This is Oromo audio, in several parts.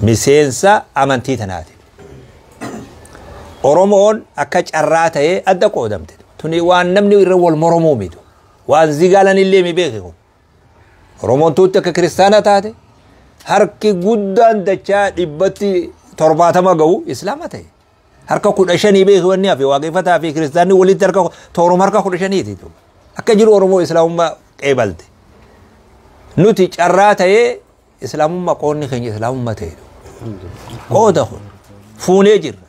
Miseensa amantii tanaati. Oromoon akka carraa ta'ee adda qoodamte. Tuni waan namni irra wal moromuu mitu. Waan zigaalan illee mi beeke kun. Oromoon tuutti akka kiristaana taate harki guddaan dachaa 170 ga'u islaama ta'e. Harka 15 beeke wanni hafe waaqeffataa fi kiristaanni walitti harka tooruma harka 15ti. Akka jiru Oromoo islaamummaa qeebalte. Nuti carraa ta'ee islaamummaa qoonni keenya islaamummaa ta'e. Qooda kun fuunee jirra.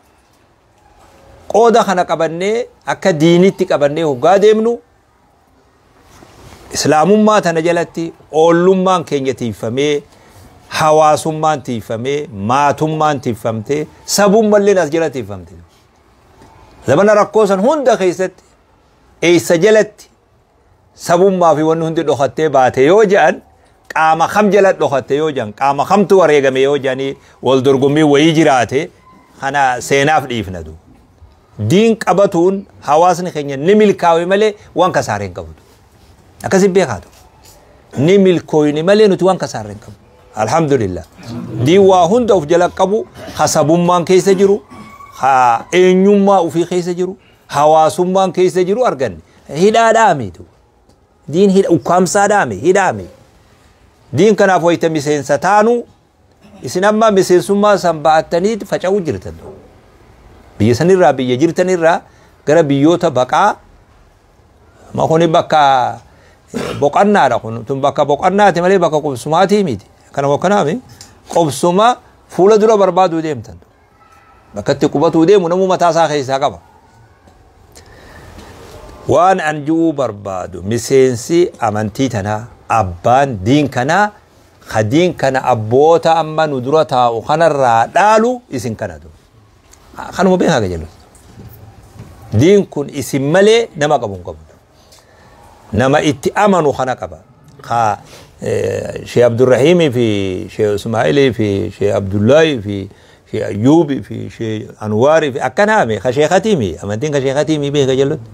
Qooda kana qabannee akka diinitti qabannee hoggaa deemnu islaamummaa tana jalatti oollummaan keenya tiifamee hawaasummaan tiifamee maatummaan tiifamtee sabummallee as jala tiifamte. Zamana rakkoo san hunda keessatti eessa jalatti sabummaa fi wanni hundi dhokattee baate yoo jedhan qaama kam jala dhokatte yoo jedhan qaama kamtu wareegame yoo jedhanii wal dorgommii wayii jiraate kana seenaaf dhiifnatu. Diin qabatuun hawaasni keenya ni milkaa'e malee waan kasaaree hin qabu. Akkasi beekaatu. Ni milkooyne malee nuti waan kasaaree hin qabu. Alhamdulillah. Diin waa hunda of jala qabu hasabummaan keessa jiru, ha eenyummaa ofii keessa jiru, hawaasummaan keessa jiru arganne. Hidhaadhaa mitu. Diin hidha ukkaamsaadhaa mi hidhaa mi. Diin kanaaf wayita miseensa taanu isin amma miseensummaa san ba'attanii faca'uu jirtan. Biyya sanirraa biyya jirtanirraa gara biyyoota baqaa ma kuni bakka boqannaadha kun tun bakka boqannaati malee bakka qubsumaatii miti. Kana kanaami qubsuma fuula dura barbaaduu deemtan. Bakka itti qubatuu deemu namuu mataa isaa keessaa qaba. Waan an ji'uu barbaadu miseensi amantii tanaa abbaan diin kanaa ka diin kana abboota amma nu dura taa'u kanarraa dhaalu isin kanatu. Kanuma beekaa qajeelu. Diin kun isin malee nama qabu hin qabu. Nama itti amanu kana qaba. Ka Sheekh Abdurrahiimii fi Sheekh Ismaa'ilii fi Sheekh Abdullaahii fi Sheekh Ayyuubii fi Sheekh Anwaarii fi akkanaame ka sheekatiimi amantiin ka sheekatiimi beeka jallutti.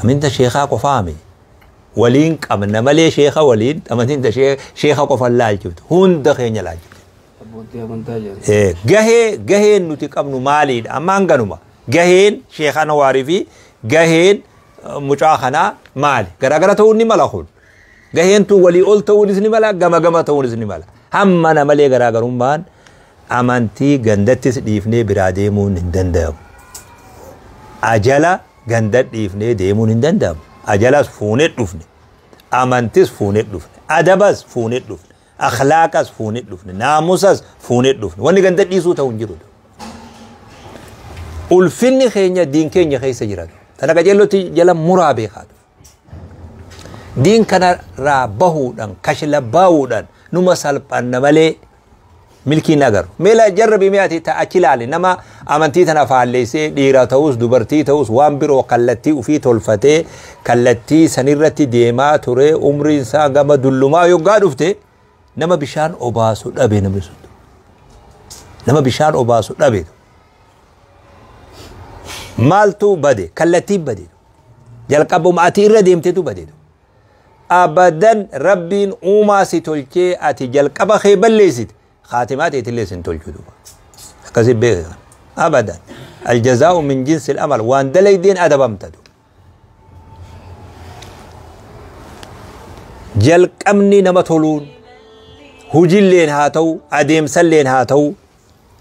Amantiin sheekaa qofaami. Waliin qabna malee sheeka waliin amantiin sheeka qofan laalchiftu hunda keenya laalchiftu. Abbootii amantaa jedhan. Gahee gaheen nuti qabnu maaliidha? Amma hanganuma. Gaheen Sheekh Anwaarii fi gaheen mucaa kanaa maali? Garaagara ta'uun ni mala kun. Gaheen tun walii ol ta'uunis ni mala, gama gama ta'uunis ni mala. Hamma na malee garaagarummaan amantii gandattis dhiifnee biraa deemuun hin danda'amu. Ajala ganda dhiifnee deemuun hin danda'amu. Ajalas fuunee dhufne. Amantis fuunee dhufne. Adabas fuunee dhufne. Akhlaaqas fuunee dhufne. Naamusas fuunee dhufne. Wanni ganda dhiisuu ta'u hin jiru. Ulfinni keenya diin keenya keessa jira. Tana qajeellotti jala muraa beekaatu. Diin kanarraa bahuudhaan kashlabbaa'uudhaan numa salphanna malee milkiin agarru. Meela jarrabi mi'aati achi ilaali nama amantii tana faalleessee dhiira ta'us dubartii ta'us waan biroo kallattii ofii tolfatee kallattii sanirratti deemaa ture umriin isaa gama dullumaa yoggaa dhufte nama bishaan obaasu dhabe namni sun. Nama bishaan obaasu dhabe. Maaltu bade? Kallattiin bade. Jalqabuma ati irra deemtetu bade. Abadan rabbiin uumaa si tolchee ati jalqaba kee balleessite khaatimaa teetillee sin tolchu duuba. Akkasi beekan. Abadan. Aljazaa'u min jinsi al-amal waan dalaydeen adabamta duuba. Jalqabni nama toluun hujilleen haa ta'u adeemsalleen haa ta'u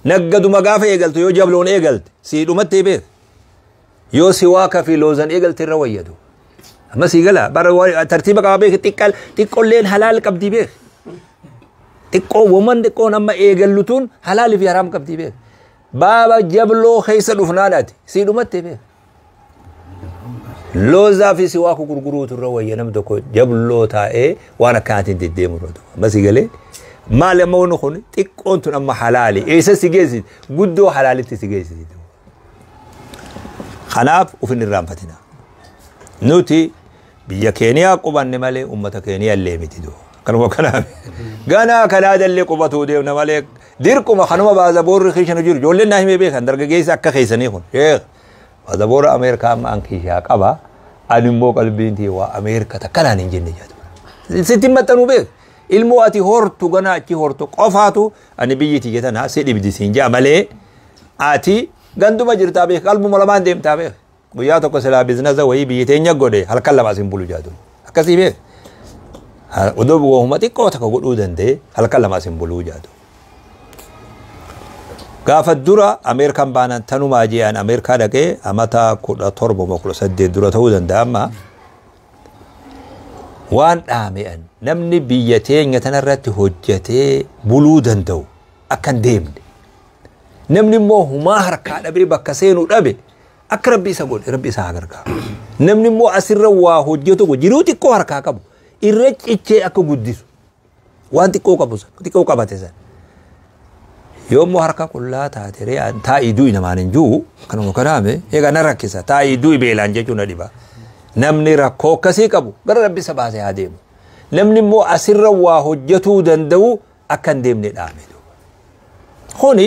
naggaduma gaafa eegaltu yoo jabloon eegalte sii dhumattee beek. Yoo siwaaka fi loozan eegalte irra wayyadu. Amma sii gala bara tartiiba qaba beek xiqqolleen halaal qabdii beek. Xiqqoo woman xiqqoon amma eegallu tun halaalii fi haraam qabdii beek. Baaba jabloo keessa dhufnaan ati sii dhumattee beek. Loozaa fi siwaaka gurguruutu irra wayya namni tokko jabloo taa'ee waan akkanaatiin deddeemu irra tokko. Amma sii galee maali amma wanni kun xiqqoon tun amma halaali eessa si geessiti guddoo halaalitti si geessiti. Kanaaf of hin irraanfatina. Nuti biyya Keeniyaa qubanne malee uummata Keeniyaa illee miti duuba. Kanuma kanaaf ganaa Kanaadallee qubatuu deemna malee dirquma kanuma baazaboorri keessa jiru ijoolleen naa himee beekan dargaggeessa akka keessanii kun sheekh baazaboora Ameerikaa amma an keessaa qaba ani immoo qalbiin tiyya waa Ameerikaa takka naan hin jenne jedhu. Sitti hin maxxanuu beek. Ilmoo ati hortu gana achi hortu qofaatu ani biyyi tiyya tana si dhibdi siin jaa malee ati ganduma jirtaa beek qalbuma lamaan deemtaa beek. Guyyaa tokko silaa biizinasa wayii biyyi teenya godhe halkan lama asin bulu jaatu. Akkasii beek. Odoo wohuma xiqqoo takka godhuu danda'e halkan lama asin buluu jaatu. Gaafa dura Ameerikaan baanaan tanumaa je'an Ameerikaa dhaqee amata 17 18 dura ta'uu danda'a amma waan dhaame'an namni biyya teenya tanarratti hojjetee buluu danda'u akka hin deemne. Namni immoo humaa harkaa dhabee bakka seenuu dhabe akka rabbi isa godhe rabbi isa haa gargaaru. Namni immoo asirra waa hojjetu jiruu xiqqoo harkaa qabu irra cichee akka guddisu waan xiqqoo qabu xiqqoo qabate sana. Yoommoo harka qullaa taate re'aan taa'ii du'i namaan hin jiru kanuma kanaame egaa na rakkisa taa'ii du'i beelaan jechuun na dhiba. Namni rakkoo akkasii qabu gara rabbi isa baasee haa deemu. Namni immoo asirra waa hojjetuu danda'u akka hin deemne dhaame. Kuni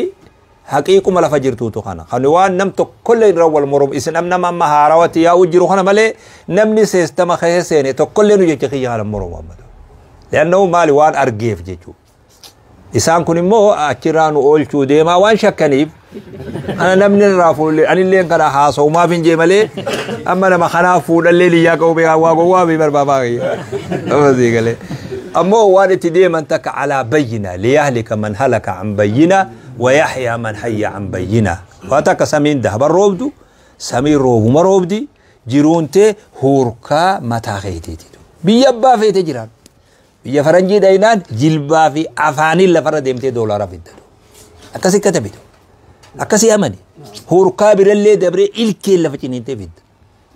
haqiiquma lafa jirtuutu kana. Kan waan nam tokkollee irra wal moromu isin nama amma haarawatti yaa'u jiru kana malee namni seestama keessa seene tokkollee nu jecha kiyya kana moromu amma. Leannoo maali waan argeef jechuudha. Isaan kun immoo achirraa nu oolchuu deemaa waan shakkaniif ana namni irraa fuudhee anillee kana haasa'umaaf hin jee malee amma nama kanaaf fuudhallee liyyaa qabu beekaa waa gowwaa fi barbaadaa kiyya. Galee. Ammoo waan itti deeman takka alaa bayyina liyahlika man halaka an bayyina wa yaxyaa man hayya an bayyina. Waa takka samiin dahaban roobdu samiin roobuma roobdi jiruuntee huurkaa mataa keetiiti. Biyya abbaa feete jiraan. Biyya faranjii dhaynaan jilbaa fi afaaniin lafarra deemtee doolaara fiddatu. Akkasii katabitu. Akkasii amani. Hurkaa birallee dabree ilkeen lafa ciniintee fidda.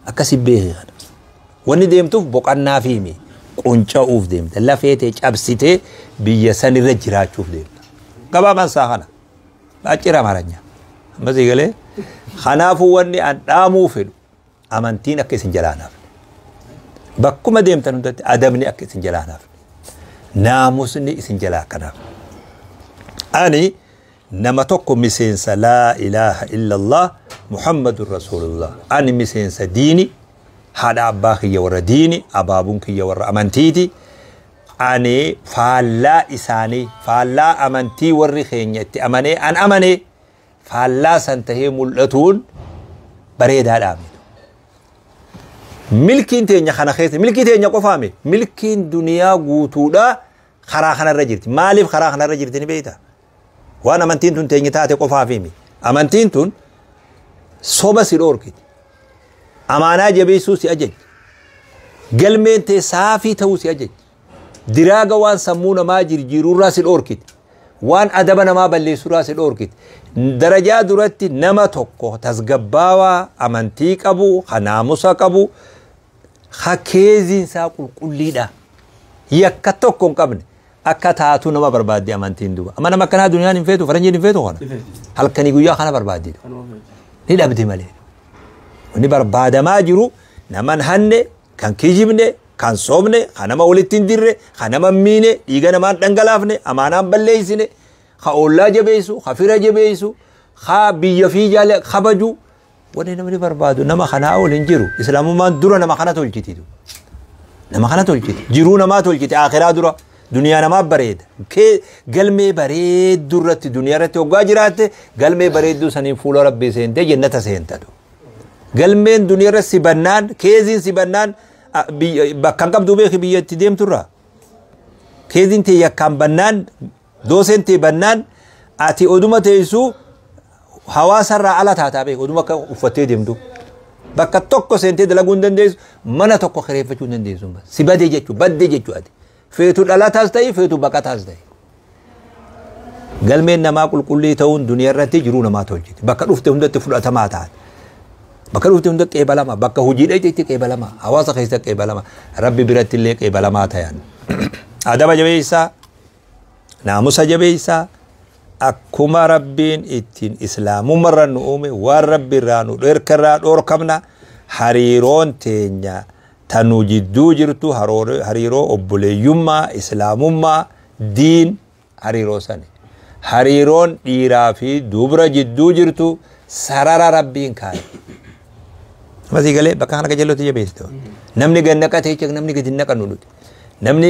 Akkasii beekee kana. Wanni deemtuuf boqonnaa fi himi. Qunca'uuf deemta. Lafee cabsitee biyya sanirra jiraachuuf deemta. Gabaabaan isaa kana. Baachira maranya. Ammasii galee. Kanaafuu wanni an dhaamuu fedhu amantiin akka isin jalaa naafne. Bakkuma deemtan hundatti adabni akka isin jalaa naafne. Naamusni isin jalaa kanaaf. Ani nama tokko miseensa laa ilaaha illallah Muhammadun Rasuulullah. Ani miseensa diini haadha abbaa kiyya warra diini abaabuun kiyya warra amantiiti. Ani faallaa isaanii faallaa amantii warri keenya itti amanee an amanee faallaa san tahee mul'atuun bareedaadhaa. Milkiin teenya kana keessa milkii teenya qofaame milkiin duniyaa guutuudha karaa kanarra jirti. Maaliif karaa kanarra jirti ni beektaa? Waan amantiin tun teenya taate qofaaf himi. Amantiin tun soba si dhoorkiti. Amaanaa jabeessuu si ajajji. Galmeen tee saafii ta'uu si ajajji. Diraaga waan sammuu namaa jirjiiruurraa si dhoorkiti. Waan adaba namaa balleessuurraa si dhoorkiti. Darajaa duratti nama tokko tasgabbaawaa amantii qabu, naamusa qabu, keeziin isaa qulqulliidha. Yakka tokko hin qabne akka taatu nama barbaadde amantiin duuba. Amma nama akkanaa duniyaan hin feetu, faranjiin hin feetu kana. Halkanii guyyaa kana barbaaddi. Ni dhabdi malee. Wanni barbaadamaa jiru nama hin hanne, kan kijibne, kan soobne, kan nama walitti hin dirre, kan nama hin miine, dhiiga namaa hin dhangalaafne, amaanaa hin balleessine, ka ollaa jabeessu, ka fira jabeessu, ka biyya fi jaale kabaju. Wanni namni barbaadu nama kanaa ol hin jiru. Islaamummaan dura nama kana tolchiti. Nama kana tolchiti. Jiruu namaa tolchiti. Akhiraa dura. Duniyaa namaa bareeda. Galmee bareedduu irratti duniyaa irratti hoggaa jiraatte galmee bareedduu saniin fuula rabbii seentee jannata seentatu. Galmeen duniyaa irratti si bannaan keeziin si bannaan bakka hin qabdu beeki biyya itti deemturraa. Keeziin tee yakkaan bannaan dooseen tee bannaan ati oduma teessuu hawaasarraa ala taataa beeku oduma akka uffattee deemtu. Bakka tokko seentee dalaguu hin dandeessu mana tokko kireeffachuu hin dandeessu. Si badee jechuu baddee jechuu ati. Feetu dhalataas ta'e feetu baqataas ta'e. Galmeen namaa qulqullii ta'uun duniyaa irratti jiruu namaa tolchiti. Bakka dhufte hundatti fudhatamaa taate. Bakka dhufte hundatti qeebalama. Bakka hojii dhaqxetti qeebalama. Hawaasa keessatti qeebalama. Rabbi biratti illee qeebalamaa ta'an. Adaba jabeessaa, naamusa jabeessaa, akkuma rabbiin ittiin islaamummarra nu uume waan rabbi irraa nu dheerkarraa dhoorkamna hariiroon teenya tanu jidduu jirtu hariiroo obboleeyyummaa islaamummaa diin hariiroo sani. Hariiroon dhiiraa fi dubra jidduu jirtu sarara rabbiin kaa'e. Masii galee bakka kana qajeellotti jabeessitu. Namni gad naqatee jechuun namni gadi naqannu nuti. Namni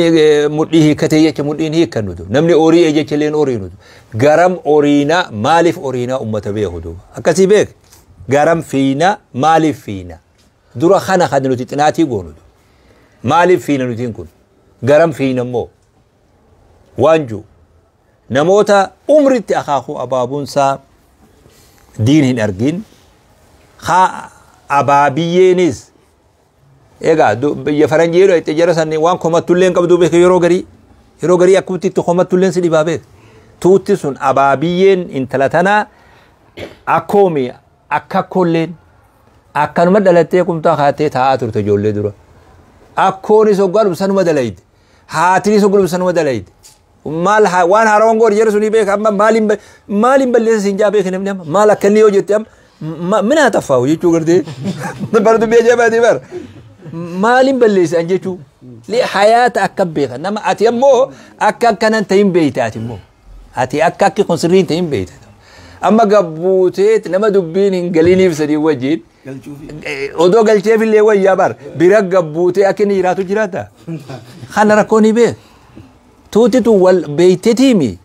mudhii hiikkatee jecha mudhiin hiikkannutu. Namni horii jecha illeen horiinutu. Garam horiinaa maaliif horiinaa ummata beeku duuba. Akkasii beek. Garam fiinaa maaliif fiina. Dura kana kan nuti xinaatii goonutu. Maaliif fiina nutiin kun? Garam fiina immoo? Waanjuu. Namoota umritti akaakuu abaabuunsaa diin hin argin. Haa abaabiyyeenis. Egaa biyya faranjii yeroo itti jara sanni waan komattullee hin qabdu beeku yeroo garii. Yeroo garii akkumatti itti komattulleen si dhibaa beeku. Tuutti sun abaabiyyeen intala tanaa akkoomi akka akkoolleen akkanuma dhalattee kumtaa kaatee taa'aa turte ijoollee dura. Akkoonis hoggaa dhumsanuma dalayde. Haatinis hoggaa dhumsanuma dalayde. Maal waan haarawwan goor jara sunii beeka amma maaliin balleessa siin jaa beeka namni amma maal akka inni yoo jette amma mina taffaawu jechuu gartee bara dubbii ajaa'ibaati bara. Maaliin balleessa an jechuu hayaata akka beeka nama ati ammoo akka akkanan ta'in beeyte ati immoo ati akka akki kun sirriin ta'in beeyte amma gabbuutee nama dubbiin hin galiniif sadii wajjin odoo galcheefillee wayyaa bar bira gabbuutee akka inni jiraatu jiraata kana rakkoo ni beek tuutitu wal beeytetiimi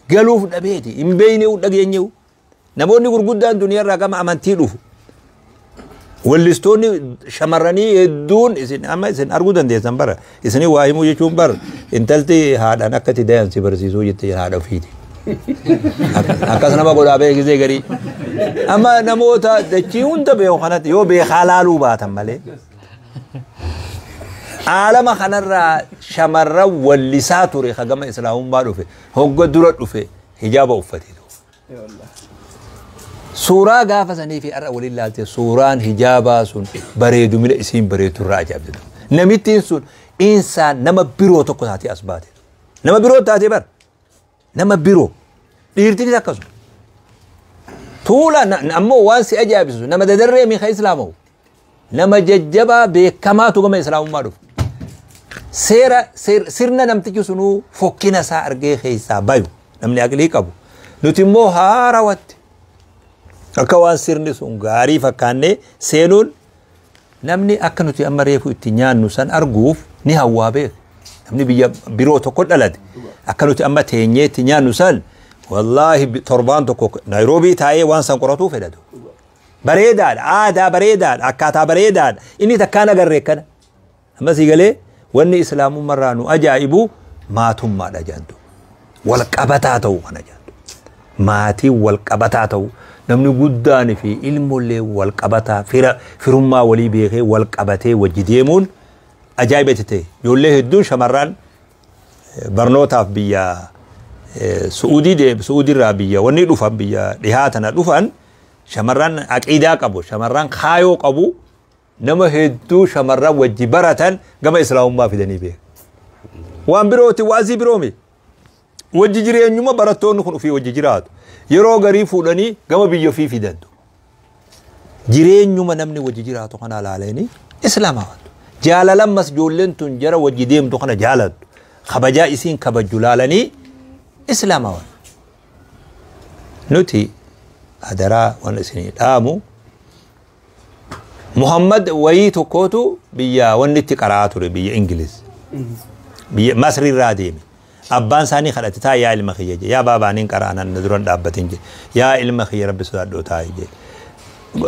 galuuf dhabeeti hin beeyneewu dhageenyeewu namoonni gurguddaan duniyaarraa gama amantii dhufu. Wallistoonni shamarranii hedduun isin amma isin arguu dandeessan bara isinii waa himuu jechuun bara intalti haadhaan akka itti dayan si barsiisuu jette haadha ofiiti. Akkas nama godhaa beekisee garii. Amma namoota dachii hunda beeku kanatti yoo beekaa laaluu baatan malee. Aalama kanarraa shamarran wallisaa ture hagama islaamummaa dhufe hogga dura dhufe hijaaba uffatee. Suuraa gaafa sanii fi har'a waliin laalte suuraan hijaabaa sun bareedumina isiin bareedu irraa ajaa'ibdu. Namittiin sun insaan nama biroo tokko taatee as baate. Nama biroo taatee bara. Nama biroo. Dhiirtinis akkasuma. Tuula ammoo waan si ajaa'ibsiisu nama dadarree miika islaamawu. Nama jajjabaa beekamaatu gama islaamummaa dhufu. Seera sirna namtichi sunuu fokkina isaa argee keessaa bayu namni aqlii qabu. Nuti immoo haarawatti. Akka waan sirni sun gaarii fakkaannee seenuun namni akka nuti amma reefu itti nyaannu san arguuf ni hawwaa beeka. Namni biyya biroo tokko dhalate akka nuti amma teenyee itti nyaannu san wallaahi torbaan tokko Naayiroobii taa'ee waan san qoratuu fedhatu. Bareedaadha, aadaa bareedaadha, akkaataa bareedaadha. Inni takkaan agarree kana. Amma sii galee wanni islaamummaarraa nu ajaa'ibu maatummaadha jaantu. Wal qabataa ta'uu kana jaantu. Maatiin wal qabataa ta'uu. Namni guddaan fi ilmoollee wal qabataa firummaa walii beekee wal qabatee wajji deemuun ajaa'iba itti ta'e. Ijoollee hedduun shamarran barnootaaf biyya Su'uudiirraa biyya wanni dhufan biyya dhihaa tana dhufan shamarran aqiidaa qabu shamarran kaayoo qabu nama hedduu shamarran wajji baratan gama islaamummaa fidanii beeku. Waan birooti waazii biroomi. Wajji jireenyuma barattoonni kun ofii wajji jiraatu. Yeroo garii fuudhanii gama biyya ofii fidantu. Jireenyuma namni wajji jiraatu kana ilaalanii islaamaa. Jaalalammas ijoolleen tun jara wajji deemtu kana jaalattu. Kabajaa isiin kabajju ilaalanii islaamaa. Nuti adaraa waan isinii dhaamu Muhammad wayii tokkootu biyya wanni itti qaraa ture biyya Ingiliz. Biyya Masriirraa deeme. Abbaan isaanii kadhate taa yaa ilma kiyya jedhe yaa baabaan qaraanan na duran dhaabbatin jedhe yaa ilma kiyya rabbi sodaadhoo taa'e jedhe.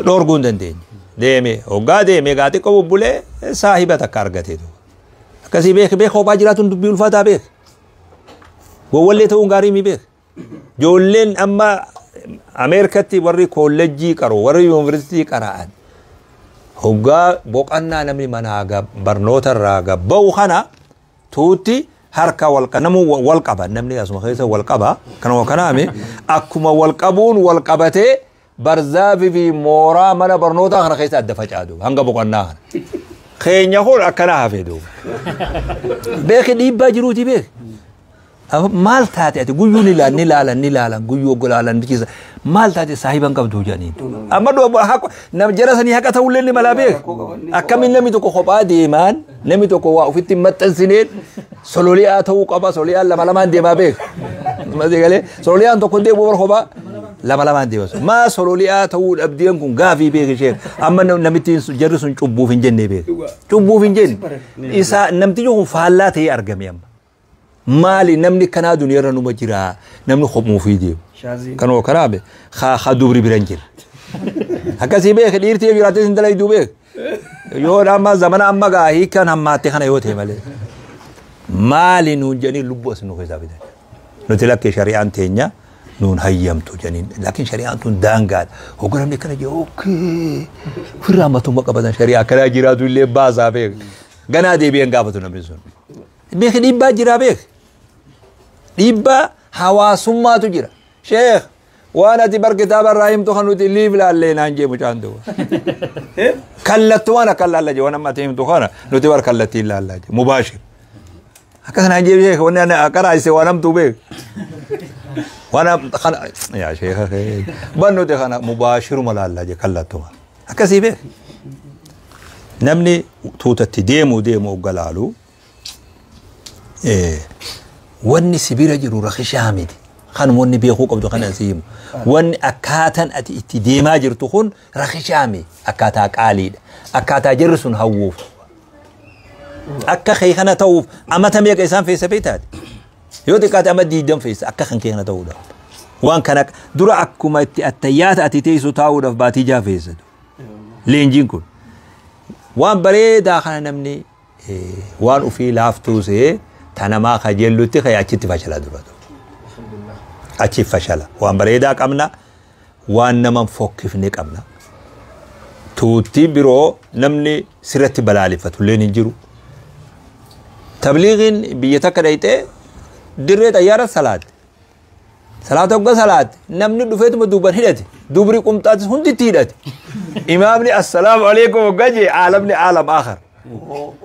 Dhoorguu hin dandeenye. Deeme hoggaa deeme gaa xiqqoo bubbulee saahiba takka argate. Akkasii beek beek kophaa jiraatuun dubbii ulfaataa beek. Gowwallee ta'uun gaarii mi beek. Ijoolleen amma Ameerikatti warri koolleejjii qaru warri yuunivarsiitii qara'an hoggaa boqannaa namni manaa barnoota irraa gabba'u kana tuutti harka wal namuu wal qaba namni asuma keessa wal qaba kanuma kanaame akkuma wal qabuun wal qabatee barzaafii fi mooraa mana barnootaa kana keessa adda facaadu hanga boqonnaa kana. Keenya kun akkana hafee duuba. Beeki dhiibbaa jiruuti beeki. Maal taate ati guyyuu ni ilaalan ni ilaalan ni ilaalan guyyuu oggo ilaalan bichisa maal taate saahiban qabdu jedhaniin. Amma nama jara sanii haqa ta'ullee ni malaa beek. Akkamiin namni tokko kophaa deemaan namni tokko waa ofitti hin maxxansineen sololi'aa ta'uu qaba sololi'aan lama lamaan deemaa beek. Galee sololiyaan tokko deemu bar kophaa Lama lamaan deebisu. Maa sololi'aa ta'uu dhabdeen kun gaafii beeki isheen. Amma namitti jarri sun cubbuuf hin jenne beeki. Cubbuuf hin jenne. Isa namtichi kun faallaa ta'ee argame amma. Maali namni kanaa duniyaarra numa jira namni kophuufii deemu. Kanoo kanaa be haa dubri bira hin jira. Akkasii beeki dhiirtii yoo jiraatte sin dalayduu beeki. Yoo amma zamana amma gaa hiikan hammaatte kana yoo ta'e malee. Maali nuun jedhanii lubbuu as nu keessaa fidan. Nuti lakkee shari'aan teenya nuun hayyamtu jedhaniin. Laakiin shari'aan tun daangaadha. Hoggaa namni akkana jedhu okay. Ofirraa matummaa qabatan shari'aa akkanaa jiraatu illee baasaa beek. Ganaa deebi'een gaafatu namni sun. Beeki dhiibbaa jiraa beek. Dhiibbaa hawaasummaatu jira. Sheekh waan ati bar kitaaba irraa himtu kan nuti liif laallee naan jee mucaan duuba. Kallattumaan akka laalla jee waan amma ati himtu kana nuti bar kallattiin laallaa jee mubaashir. Akkas naan jee sheekh wanni ani qaraayise waan hamtuu beek. Waan kana yaa sheekha ban nuti kana mubaashiruma laallaa jee kallattumaan. Akkasii beek. Namni tuutatti deemu deemu ogga laalu wanni si bira jiru rakishaa miti. Kan wanni beekuu qabdu kana si himu. Wanni akkaataan ati itti deemaa jirtu kun rakishaa miti. Akkaataa qaaliidha. Akkaataa jarri sun hawwuuf. Akka kee kana ta'uuf amata meeqa isaan feessa beektaati. Yoo xiqqaate amma 20 feessa akka kan kee kana ta'uudhaaf. Waan kana dura akkuma itti attayyaata ati teessu taa'uudhaaf baatii jaa feessatu. Leenjiin kun. Waan bareedaa kana namni waan ofii laaftuu see tanamaa kajeellutti ka'ee achitti fashala duratu. Achi fashala. Waan bareedaa qabna, waan nama fokkifne qabna. Tuutti biroo namni sirratti balaaleffatu illee hin jiru. Tabliigiin biyya takka dhayxee dirree xayyaara salaatte. Salaata hogga salaatte namni dhufeetuma duuban hidhate. Dubri qumxaatis hundi itti hidhate. Imaamni assalaamu alaikum hogga jee aalamni aalam aakhar.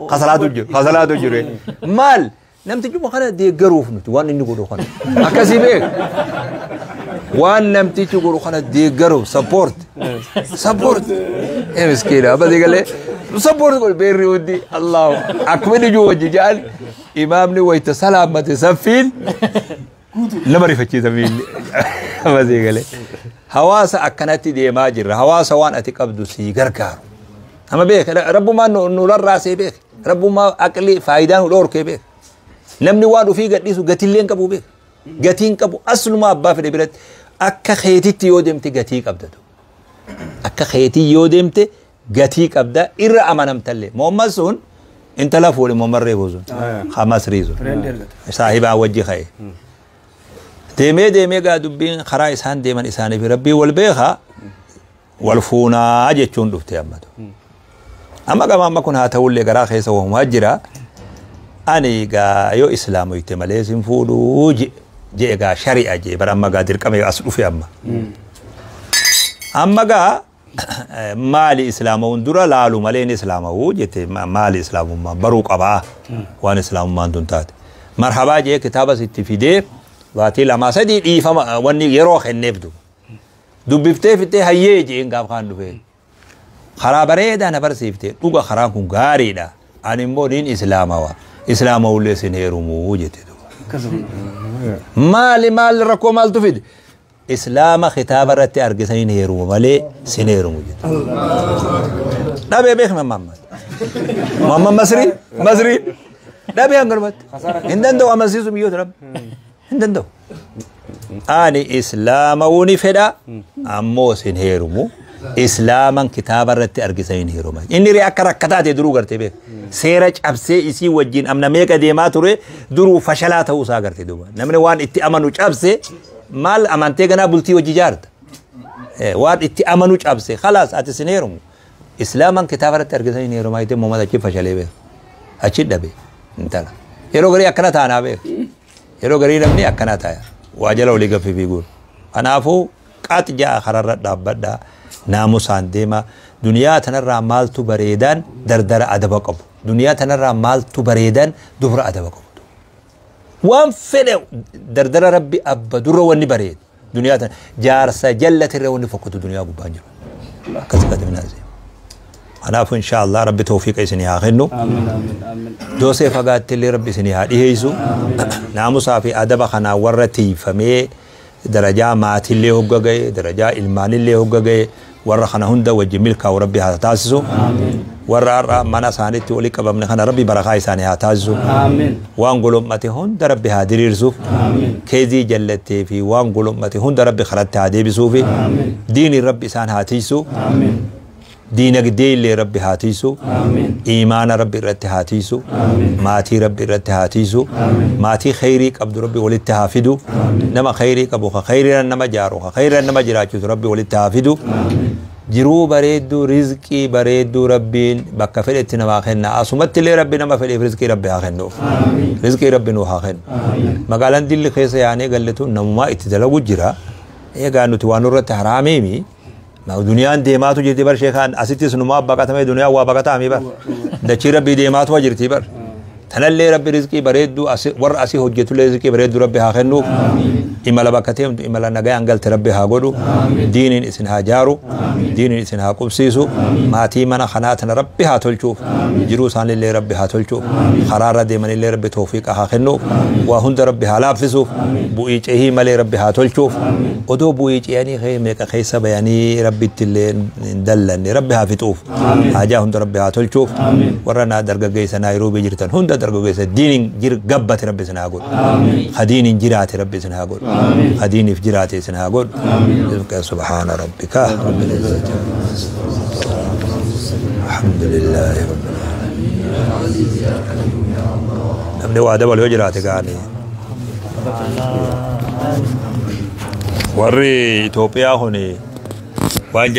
Kasalaatu jiru. Kasalaatu jiru. Maal? Namtichi kana deeggaruuf nuti waan inni godhu kana. Akkasii beek. Waan namtichi godhu kana deeggaruuf support. Support. Miskiina abba galee support godhu beerri hundi Allahu akkuma inni jiru wajji jedhan imaamni wayita salaammate saffiin nama rifachiisa miilli. Abba galee. Hawaasa akkanatti deemaa jirra. Hawaasa waan ati qabdu sii gargaaru. Amma beek rabbumaan nu rarraasee beek. Rabbumaa aqli faayidaa nu dhoorkee beek. Namni waan ofii gadhiisu gatillee hin qabu beek. Gatiin qabu asluma abbaa fedhe biratti akka keetitti yoo deemte gatii qabda. Akka keetii yoo deemte gatii qabda irra amanamtallee. Muhammad sun intala fuudhe Muhammad Reeboo sun. Hamasrii sun. Saahibaa wajji ka'e. Deemee deemee gaa dubbiin karaa isaan deeman isaaniif rabbii wal beekaa wal fuunaa jechuun dhufte ammatu. Amma gama amma kun haa ta'ullee garaa keessa wahumaa jira. Ani gaa yoo islaamoyte malee sin fuudhuu jee gaa shari'a jee bara amma gaa dirqame as dhufe amma. Amma gaa maali islaamawuun dura laalu malee inni islaamawuu jette maali islaamummaan baruu qabaa waan islaamummaan tun taate. Marhabaa jee kitaaba sitti fidee baatii 2 3 dhiifama wanni yeroo kenneef du. Dubbiftee fittee hayyee jeen gaaf kaan dhufee. Karaa bareedaa na barsiiftee dhuga karaan kun gaariidha. Ani immoo niin islaamawaa. Islaamawullee sin heerumuu jette duuba. Maali maali rakkoo maaltu fide? Islaama kitaaba irratti argisaniin heerumu malee sin heerumu jette. Dhabee beekna Muhammad. Muhammad Masrii Masrii dhabee hangalmatti. Hin danda'u amansiisu biyyoota rabbi. Hin danda'u. Ani islaamawuu ni fedha ammoo sin heerumu. Islaaman kitaaba irratti argisaniin heeruma. Inni ree akka rakkataa ta'e duruu gartee beeka. Seera cabsee isii wajjin amna meeqa deemaa ture duruu fashalaa ta'uu isaa gartee duuba. Namni waan itti amanu cabse maal amantee ganaa bultii wajji ijaarta. Waan itti amanu cabse khalaas ati sin heerumu. Islaaman kitaaba irratti argisaniin heerumaa jettee Muhammad achi fashalee beeka. Achi dhabe intala. Yeroo garii akkana taanaa beeka. Yeroo garii namni akkana ta'a. Waa jala olii gaffii fiiguun. Kanaafuu qaxi ja'a kararra dhaabbadhaa. Naamusaan deema. Duniyaa tanarraa maaltu bareedaan dardara adaba qabu. Duniyaa tanarraa maaltu bareedaan dubra adaba qabu. Waan fedhe dardara rabbi abba dura wanni bareedu. Duniyaa tana jaarsa jallatirra wanni fokkotu duniyaa gubbaan jiru. Akkas qaximnaase. Kanaafuu inshaallah rabbi tawfiiqa isinii haa kennu. Doosee fagaattillee rabbi isinii haa dhiheessu. Naamusaa fi adaba kanaa warra tiifamee Darajaa maatillee hogga gahe, darajaa ilmaanillee hogga gahe, warra kana hunda wajji milkaa'u Rabbi haa taasisu. Warra har'a mana isaaniitti walii qabamne kana Rabbi barakaa isaanii haa taasisu. Waan golommate hunda Rabbi haa diriirsuuf. Keezii jallattee fi waan golommate hunda Rabbi karatti haa deebisuufi. Diini Rabbi isaan haa tiisu. Diinagdee illee Rabbi haa tiisu. Iimaana Rabbi irratti haa tiisu. Maatii Rabbi irratti haa tiisu. Maatii khayrii qabdu Rabbi walitti haa fidu. Nama khayrii qabu, ka khayriidhaan nama jaaru, ka khayriidhaan nama jiraachisu Rabbi walitti haa fidu. Jiruu bareedduu, rizqii bareedduu Rabbiin bakka fedhetti namaa kenna. Asumatti illee Rabbi nama fedheef rizqii Rabbi haa kennuuf. Rizqii Rabbi nuu haa kennu. Magaalaan dilli keessa yaanee galletu namumaa itti dalagu jira. Egaa nuti waan nurratti haraamiimi. Duniyaan deemaatu jirti bar sheekaan, asittis numaa baqatamee duniyaan waa baqataami bar. Dachii Rabbii deemaatu jirti bar. Tanallee Rabbi rizqii bareedduu warra asii hojjetullee rizqii bareedduu Rabbi haa kennuuf. Imala bakka teemtu imala nagayaan galte Rabbi haa godhu. Diiniin isin haa jaaru. Diiniin isin haa qubsiisu. Maatii mana kanaa tana Rabbi haa tolchuuf. Jiruu isaanillee Rabbi haa tolchuuf. Karaarra deemanillee Rabbi toofiiqa haa kennuuf. Waa hunda Rabbi haa laaffisuuf. Bu'ii cehii malee Rabbi haa tolchuuf. Odoo bu'ii ce'anii meeqa keessa bayanii Rabbitti illee hin dallanne Rabbi haa fixuuf. Haajaa hunda Rabbi haa tolchuuf. Warra naa dargaggeessa Naayiroobii jirtan hunda dargaggeessa diiniin jir gabbate Rabbi isin haa godhu. Ha diiniin jiraate Rabbi isin haa godhu. Ha diiniif jiraate isin haa godhu. Subhaana rabbika rabbil izzati. Alhamdulillahi rabbil alamin. Namni waa dabalu yoo jiraate gaanii. Warri Itoophiyaa kun waan